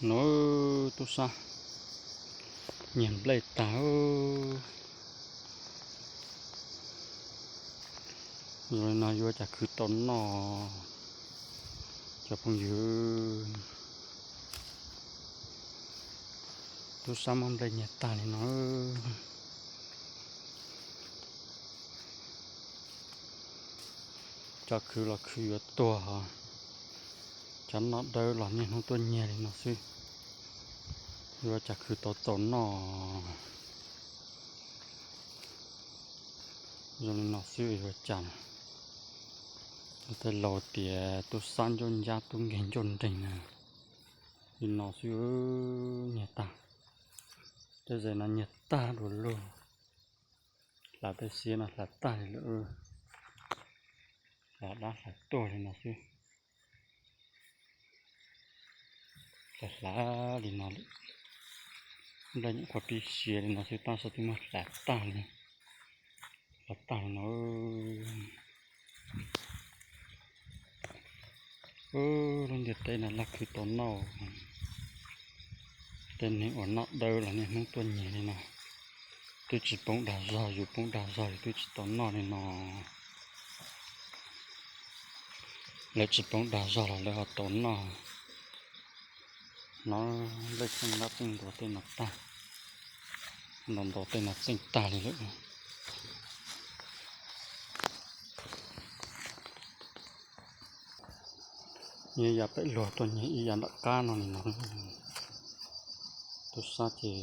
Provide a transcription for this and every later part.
No tub sab nyiag nplej tag. Zoo li no yuav cas khwv tau noj cov phooj ywg. Tub sab muab nplej nyiag tag li no. Cov khwv los khwv yuav tuag, cov noj dawb los niaj hnub tuaj nyiag li no xwb. Yuav cas khwv tau tau noj. Zoo li no xwb yuav cas. Tej laus tias tub sab ncauj ncab tub nkeeg ncauj nreeg na. Li no xwb nyiag tag. Tej zem no nyiag tag dua lug. Hlav tej xiab no hlav tag li lawm. Hlav dab hlav tuag li no xwb. Hlav hlav li no lawm. Nplej nyuam qhuav pib siav li no xwb tab sis twb muab hlav tag li. Hlav tag li no. Lub ntiaj teb no laj khwv tau noj. Tej neeg uas noj dawb los niaj hnub tuaj nyiag li no. Twb tsis poob dag zog, yus poob dag zog yus twb tsis tau noj li no. Lawv tsis poob dag zog los lawv ho tau noj. No nplej tseej lab tseej ntuas tej no tag, ntaus ntaus tej no tseej tag li lawm. Nyiag yav pem luag tuaj nyiag ib yav nram qab no li no. Tub sab ces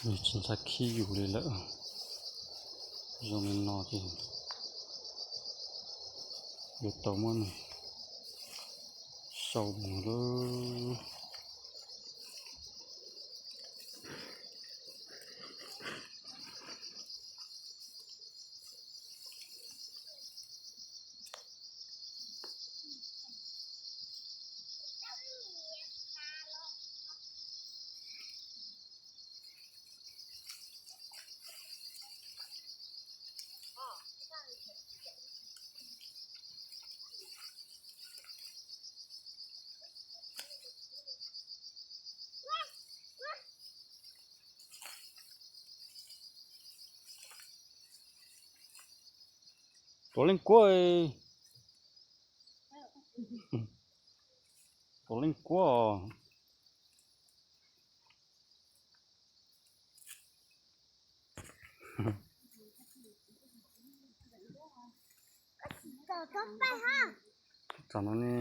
nws tsis ntshai khib yus li lawm. Zoo li no ces yuav tau muab nws sau mus lawm. Puav leej kuab, puav leej kuab. Tam no ne,